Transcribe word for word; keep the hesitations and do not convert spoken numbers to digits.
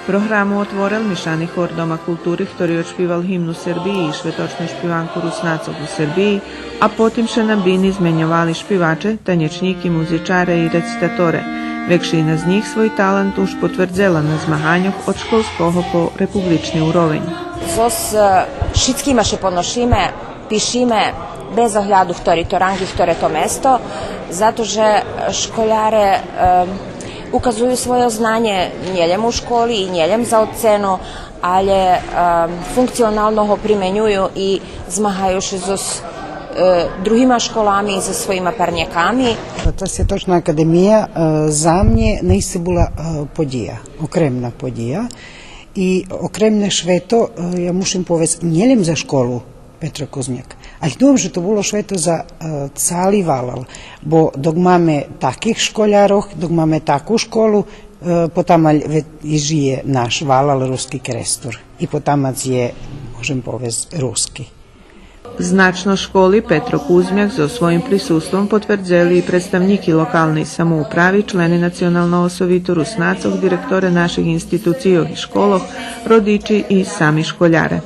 Програму отворел мишани хор Дома култури, хтори одшпивал гимну Сербиї и шветочну шпиванку Руснацох у Сербиї, а потим ше на бини зменьовали шпиваче, танєчнїки, музичаре и рецитаторе. Векшина з нїх свой талант уж потвердзела на змаганьох од школского по републични уровень. Зоз, е, шицкима ше поношиме, пишиме без огляду хтори то ранґ и хторе то место, зато же школяре, е, указую свойо знанє нєлєм у школи и нєлєм за оцену, але, е, функционално го применюю и змагаю ше зоз, е, другима школами и зоз своїма парняками. Та Святочна академия, е, за мнє наисце була, е, подїя, окремна подїя. И окремне швето, е, я мушим повесц, нєлєм за школу Петро Кузмяк, алє думам же то було швето за, е, цали валал, бо док маме таких школярох, док маме таку школу, е, потамаль ве-, и жиє наш валал Руски Керестур. И потамац є, можем повесц, руски. Значносц школи Петро Кузмяк зоз своїм присуством потвердзели и представнїки локалней самоуправи, члени Националного совиту Руснацох, директоре наших институцийох и школох, родичи и сами школяре.